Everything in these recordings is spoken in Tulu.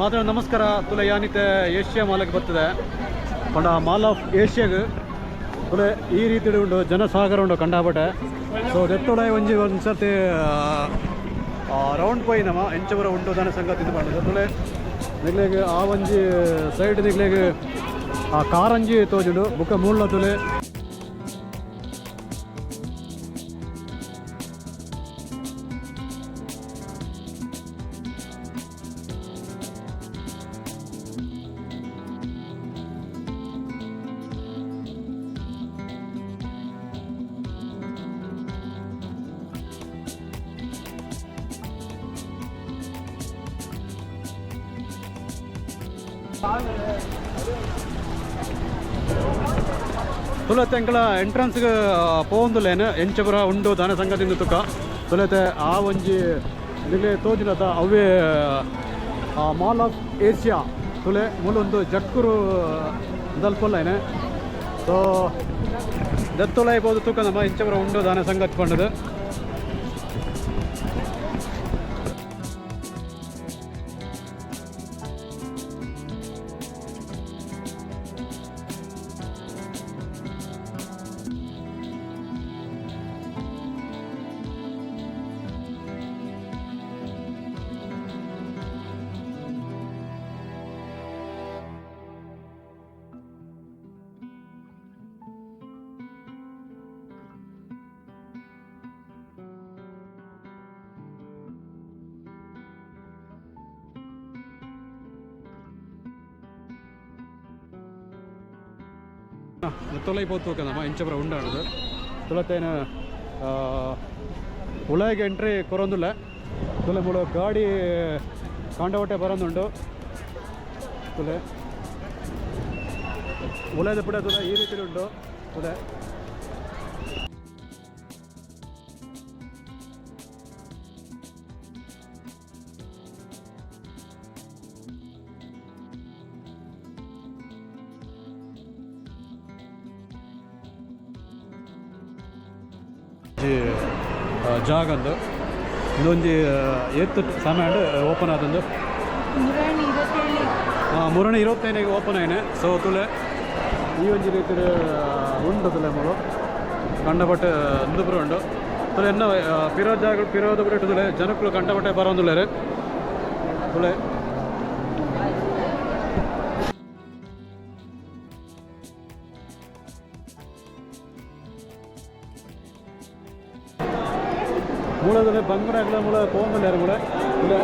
ಮಾತ್ರ ನಮಸ್ಕಾರ. ತುಲೆ ಯಾನಿತೆ ಏಷ್ಯಾ ಮಾಲಕ್ಕೆ ಬರ್ತದೆ ಪಂಡ ಮಾಲ್ ಆಫ್ ಏಷ್ಯಾಗ್ ತುಲೆ ಈ ರೀತಿ ಉಂಡು ಜನಸಾಗರ ಉಂಡು ಕಂಡಾಪಟ್ಟೆ. ಸೊ ದೆತ್ತೊಡೆ ಒಂಜಿ ಒಂದು ಸರ್ತಿ ರೌಂಡ್ ಪೋಯಿ ನಮ್ಮ ಎಂಚಪುರ ಉಂಡು ದಾನ ಸಂಗತಿ ಪಂಡದು. ತುಲೆ ನಿಗ್ಲೆಗ್ ಆ ಒಂಜಿ ಸೈಡ್ ನಿಗ್ಲೆಗ್ ಆ ಕಾರಂಜಿ ತೋಜುಂಡು ಬುಕ್ಕ ಮೂಲ ತುಲೆ. ತುಲತೆ ಎಂಕಲ ಎಂಟ್ರೆನ್ಸ್ಗೆ ಪೋವೊಂದುಲ್ಲೇನು ಎಂಚಪುರ ಉಂಡು ದಾನ ಸಂಗತಿಂದ ತುಕ್ಕ. ತುಲತೆ ಆ ಒಂಜಿ ನಿಗ್ಲೆ ತೋಜಿನತ ಅವೇ ಮಾಲ್ ಆಫ್ ಏಷ್ಯಾ. ತುಲೆ ಮೂಲೊಂದು ಜಕ್ಕುರು ದಲ್ಪೊಲ್ಲೈನೆ. ಸೊ ದತ್ತೊಲೈ ಪೋದು ತುಕ್ಕ ನಮ್ಮ ಎಂಚಪುರ ಉಂಡು ದಾನ ಸಂಗತಿ ಪಂಡದು. ತೊಲೈ ಪೋತು ನಮ್ಮ ಎಂಚಪುರ ಉಂಡಾಣದು. ತುಲತೇನ ಉಳಾಯಿಗೆ ಎಂಟ್ರಿ ಕೊರೊಂದುಲ್ಲ. ತುಲೆ ಮೂಲ ಗಾಡಿ ಕಾಂಡವಟ್ಟೆ ಬರೋದುಂಡು. ತುಲೆ ಉಲಾಯದ ಪುಡ ತುಲೆ ಈ ರೀತಿ ಉಂಡು ತುಲೆ. ಜಾಗಂದು ಇದೊಂಜಿ ಏತ್ ಸಮಯ ಓಪನ್ ಆತಂದು? ಮುರಣಿ 27ಗೆ ಓಪನ್ ಆಯ್ನೆ. ಸೊ ತುಲೆ ಈ ಒಂಜಿ ರೀತಿಡ್ ಉಂಡು. ತುಲೆ ಮೂಲು ಕಂಡಪಟ್ಟೆ ಅಂದು ಪೂರ ಉಂಡು. ತುಲೆ ಎನ್ನ ಪಿರೋ ಜಾಗ ಪಿರೋದ ಪೂರ ತುಲೆ ಜನಕ್ಕುಲು ಕಂಡಪಟ್ಟೆ ಬರೋಂದುಲ್ಲೆರ್ ತುಲೆ. ಮೂಲದಲ್ಲಿ ಬಂಗುರಾಗ್ಲ ಮೂಲ ಪೋಂದುಲ್ಲೆರ್ ಮೂಲ ತುಲೆ.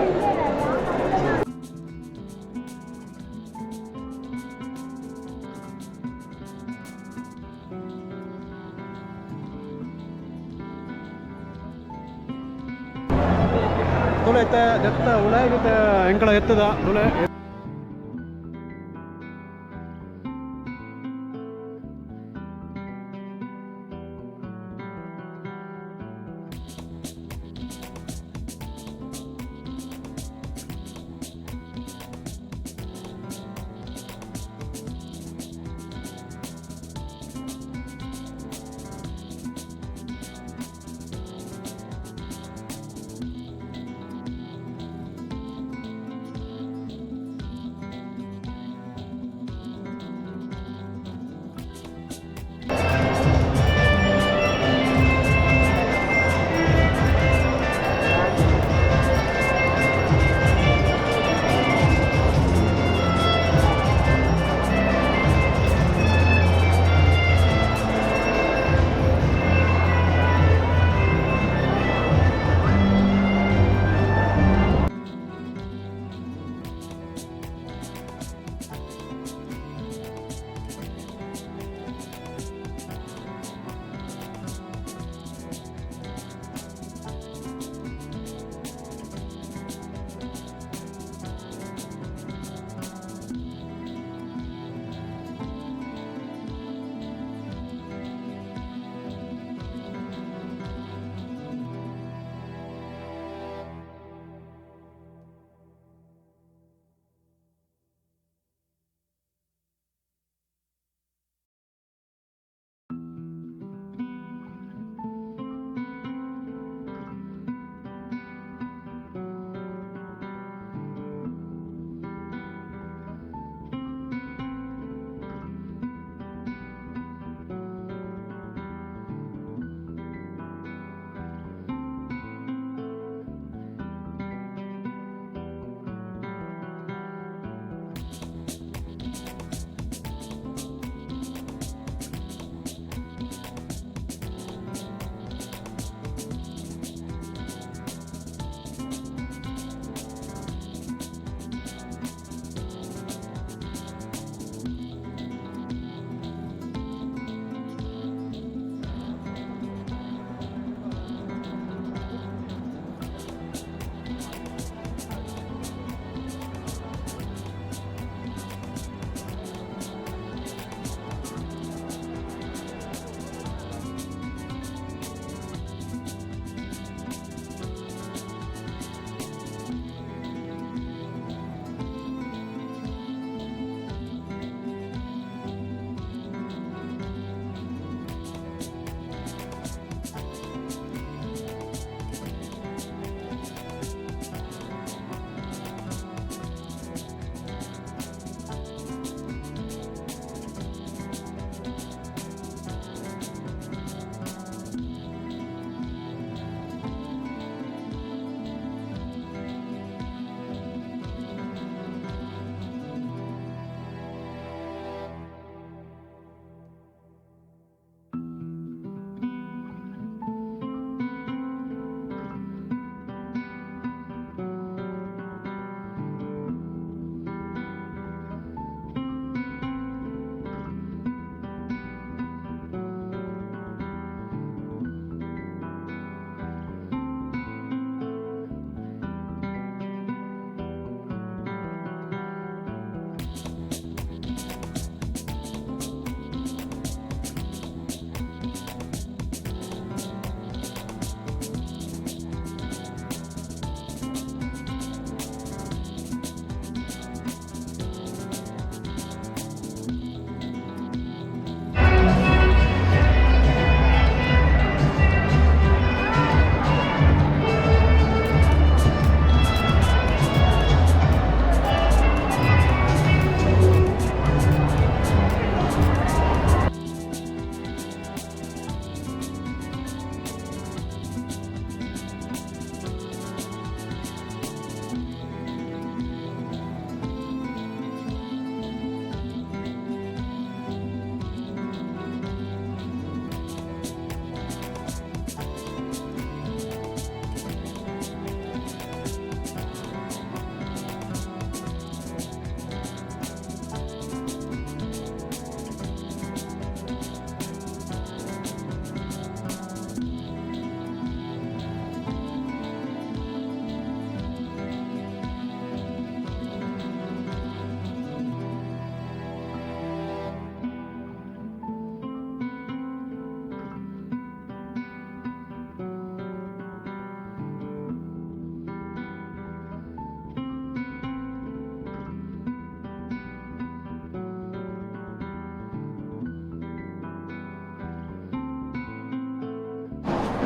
ತುಲೆ ಇತ್ತೆ ದೆತ್ತ ಉಳಾಯಿಗಿತ್ತ ಎಂಕಳ ಎತ್ತದ ತುಲೆ.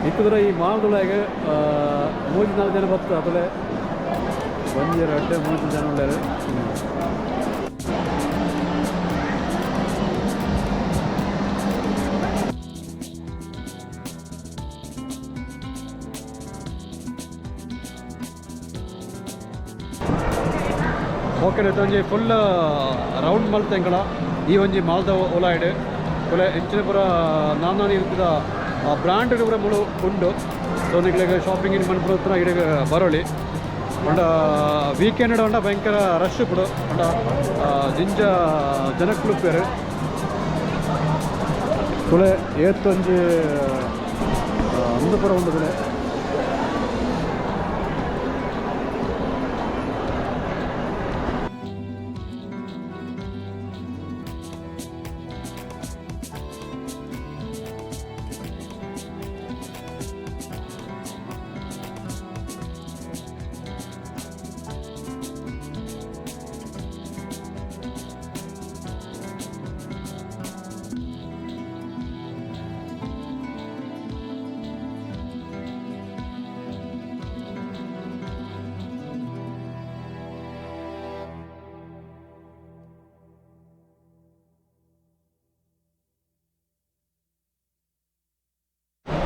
ಇಕ್ಕುದ್ರ ಈ ಮಾಲ್ದೊಳಗೆ ಮೂಜಿ ನಾಲ್ಕು ಜನ ಬತ್ತ ಅತಲೆ ಒಂಜಿ ರಡ್ಡೆ ಮೂಜಿ ಜನ ಉಳ್ಳೇರು. ಓಕೆ, ಒಂಜಿ ಫುಲ್ ರೌಂಡ್ ಮಲ್ತ್ ಎಂಕಲ ಈ ಒಂಜಿ ಮಾಲ್ದ ಉಲಾಯ್ಡ್ ಕುಲೆ ಎಂಚಿನ ಪೂರ ನಾನಾ ರೀತಿದ ಬ್ರ್ಯಾಂಡ್ ಪೂರ ಮುಳು ಉಂಡು. ಸೊ ನಿಕ್ಲೆಗ್ ಶಾಪಿಂಗ್ ಇನ್ ಮನ್ಪುನ ಇಡೆಗ್ ಬರೊಳಿ. ಪಂಡ ವೀಕೆಂಡ್ ಪಂಡ ಭಯಂಕರ ರಶ್ ಉಪ್ಪುಂಡು. ಪಂಡ ಜಿಂಜ ಜನಕ್ಕುಲು ಉಪ್ಪುವೆರ್. ತುಲೆ ಏತೊಂಜಿ ಅಂದು ಪೂರ ಉಂಡು ತುಲೆ.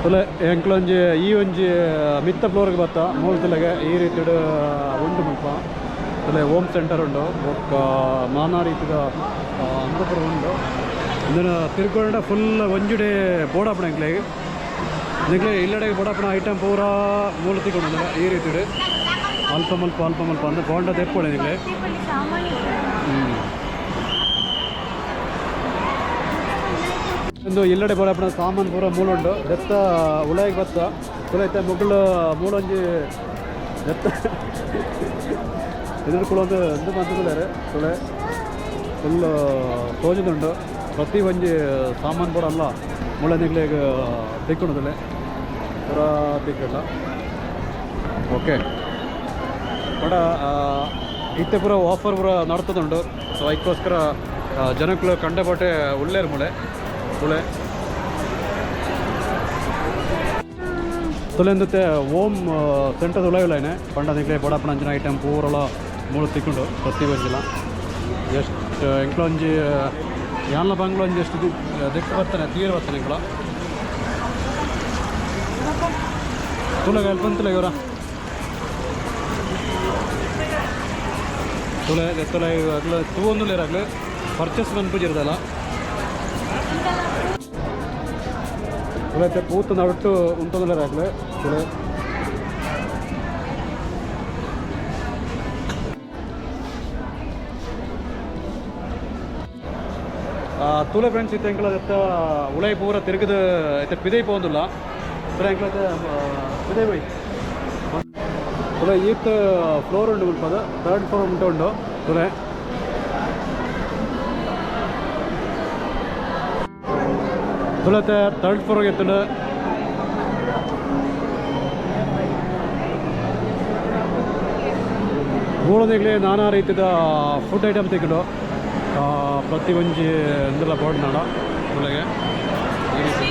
ತುಲೆ ಎಂಕ್ಲೊಂಜಿ ಈ ಒಂಜಿ ಮಿತ್ತ ಫ್ಲೋರ್ಗೆ ಬತ್ತ ಮೂಲು ತುಲೆಗೆ ಈ ರೀತಿಡ್ ಉಂಡು ಮುಲ್ಪ. ತುಲೆ ಹೋಮ್ ಸೆಂಟರ್ ಉಂಡು ಬೊಕ್ಕ ನಾನಾ ರೀತಿದ ಅಂದ ಪೂರ ಉಂಡು. ಇಂದೆನ ತಿರ್ಗೊಂಡ ಫುಲ್ ಒಂಜಿಡೆ ಬೋಡಾಪುಣ ಎಂಕ್ಲೆಗ್. ನಿಕ್ಲೆ ಇಲ್ಲಡೆ ಬೋಡಾಪುನ ಐಟಮ್ ಪೂರ ಮೂಲು ತಿಕ್ಕೊಂಡು ಈ ರೀತಿಡ್ ಅಲ್ಪ ಮಲ್ಪ ಅಲ್ಪ ಮಲ್ಪ ಅಂದ್ರೆ ಬೋಂಡ ದೆಪ್ಪೊಳೆ ನಿಕ್ಲೆ. ಒಂದು ಇಲ್ಲಡೆ ಬೋಡಾಪುನ ಸಾಮಾನು ಪೂರ ಮೂಲುಂಡು. ದೆತ್ತ ಉಳಾಯಿಗೆ ಬತ್ತ ತುಲೈತೆ ಮುಗುಳು ಮೂಲೊಂಜಿ ದೆತ್ತ ಎದುರು ಕುಳೊಂದು ಒಂದು ಮಂತುಲ್ಲೆರ್. ತುಲೆ ಫುಲ್ ತೋಜುದುಂಡು. ಪ್ರತಿ ಒಂಜಿ ಸಾಮಾನು ಪೂರ ಅಲ್ಲ ಮುಳ್ಳ ನಿಕ್ಲೆಗ್ ತಿಕ್ಕುಂಡು. ತುಲೆ ಪೂರ ತಿಕ್ಕುಂಡ. ಓಕೆ, ಬಡ ಇತ್ತೆ ಪೂರ ಆಫರ್ ಪೂರ ನಡ್ತದುಂಡು. ಸೊ ಐಕ್ಕೋಸ್ಕರ ಜನಕ್ಕುಲು ಕಂಡಪಟ್ಟೆ ಉಲ್ಲೇರ್ ಮೂಲೆ ತುಳೆ. ತುಲೆಂದತೆ ಓಮ್ ಸೆಂಟರ್ ಉಲಾಯಿ ಉಲಾಯಿನೆ ಪಂಡ ನಿಕ್ಲೆ ಬಡಪಣ ಅಂಚಿನ ಐಟಮ್ ಪೂರಲ ಮೂಲು ತಿಕ್ಕುಂಡು. ಪ್ರತಿ ಒಂಜಿಲ ಎಷ್ಟು ಎಂಕ್ಲೊಂಜಿ ಯಾನ್ಲ ಬಂಗ್ಲೊಂಜಿ ಎಷ್ಟು ದಿಕ್ಕು ಬರ್ತಾನೆ ತೀರ ಬರ್ತಾನೆ ಎಂಕ್ಲ. ತುಲೆಗೆ ಅಲ್ಪ ತುಲೆ ಇವರ ತುಲೆ ತುಲೆ ಅಗ್ಲ ತೂವೊಂದುಲ್ಲೆರ್. ಅಗ್ಲು ಪರ್ಚೇಸ್ ಮನ್ಪುಜಿರ್ದಲ್ಲ. ತುಲೆ ಪೂತ ನಡುಟ್ಟು ಉಂತೊಂದುಲ್ಲೆರ್ ಅಗ್ಲು ತುಲೆ. ತುಲೆ ಫ್ರೆಂಡ್ಸ್, ಇತ್ತೆ ಎಂಕ್ಲ ದತ್ತ ಉಳೈ ಪೂರ ತಿರುಗದ ಇತ್ತೆ ಪಿದೈ ಪೋವೊಂದುಲ್ಲ. ತುಲೆ ಎಂಕ್ಲ ಪಿದೈ ಪೋಯಿ. ತುಲೆ ಈತ್ ಫ್ಲೋರ್ ಉಂಡು ಮುಲ್ಪದ, ಥರ್ಡ್ ಫ್ಲೋರ್ ಉಂಟು ಉಂಡು ತುಲೆ. ತುಲತೆ ಥರ್ಡ್ ಫ್ಲೋರ್ ಎತ್ತುಂಡು. ಮೂಲದಿಗ್ಲೇ ನಾನಾ ರೀತಿದ ಫುಡ್ ಐಟಮ್ ತಿಕ್ಕುಂಡು. ಪ್ರತಿ ಒಂಜಿ ಇಂದೆಲ ಬೋರ್ಡ್ ನಾಡ ತುಲೆಗೆ ಈ ರೀತಿ.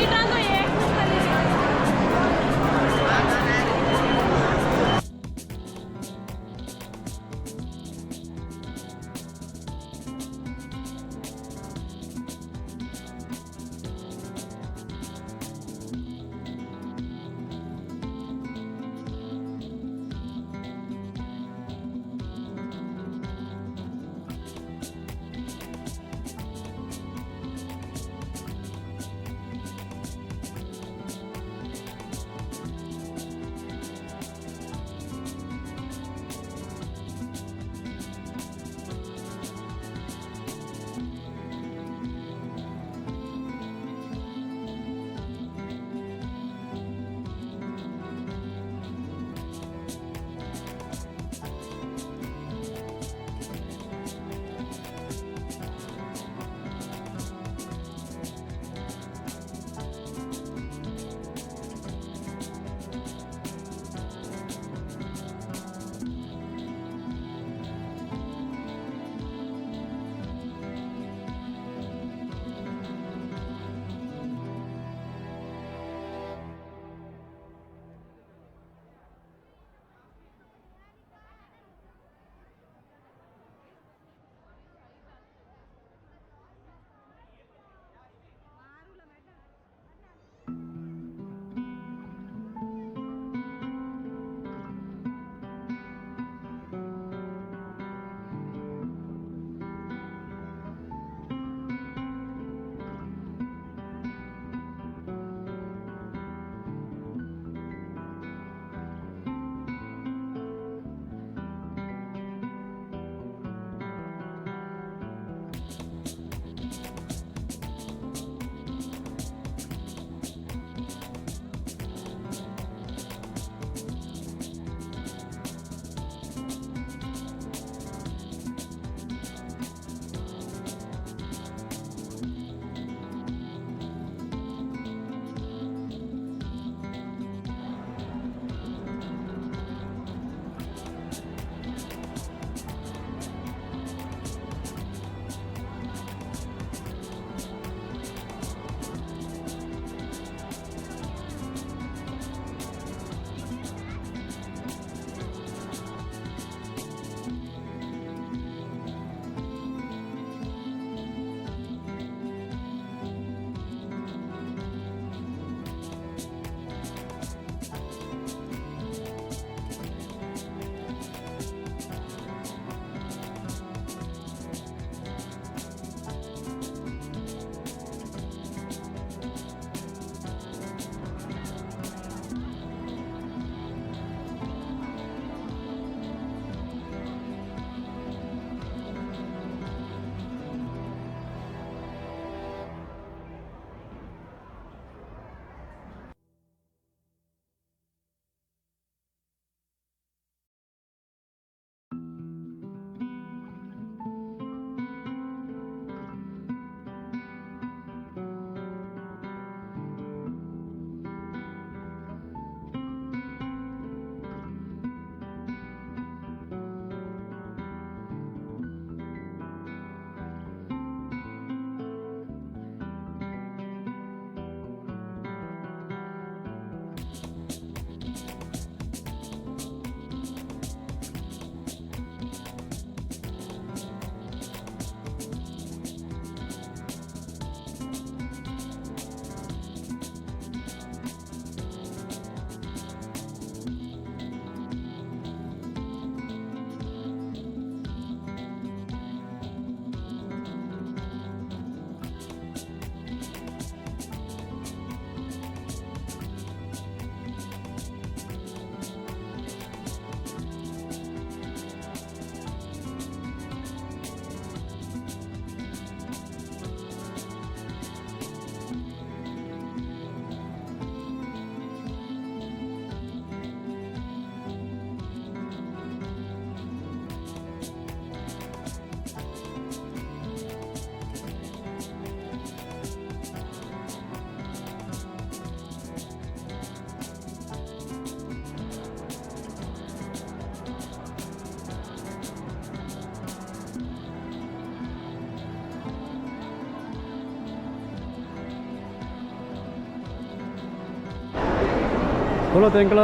ತುಲತ ಎಂಕಲ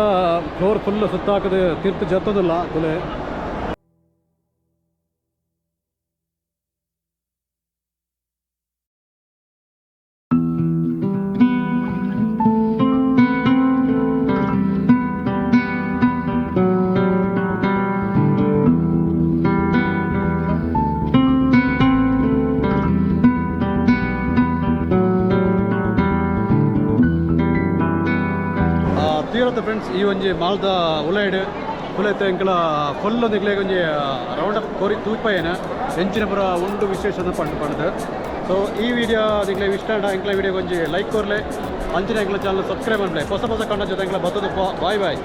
ಫ್ಲೋರ್ ಫುಲ್ ಸುತ್ತಾಕದು ತಿರ್ತು ಜತ್ತೊಂದುಲ್ಲ ತುಲೆ. ತೀರತ್ತ ಫ್ರೆಂಡ್ಸ್, ಈ ಒಂಜಿ ಮಾಲ್ದ ಉಲೈಡ್ ಉಲೈತ ಎಂಕಲ ಫುಲ್ ನಿಕ್ಲೆಗ್ ಒಂಜಿ ರೌಂಡ್ ಅಪ್ ಕೋರಿ ತೂಪಯನ ಎಂಚಿನ ಪುರ ಉಂಡು ವಿಶೇಷ ಪಂಡ್ ಪಂಡ್ದು. ಸೊ ಈ ವಿಡಿಯೋ ನಿಕ್ಲೆ ಇಷ್ಟ ಆಂಡ ಎಂಕ್ಲ ವಿಡಿಯೋ ಒಂಜಿ ಲೈಕ್ ಕೊರ್ಲೆ, ಅಂಚಿನ ಎಂಕ್ಲ ಚಾನಲ್ ಸಬ್ಸ್ಕ್ರೈಬ್ ಮನ್ಪುಲೆ. ಹೊಸ ಹೊಸ ಕಂಡ ಜೊತೆ ಎಂಕ್ಲ ಬತ್ತದ. Bye boy.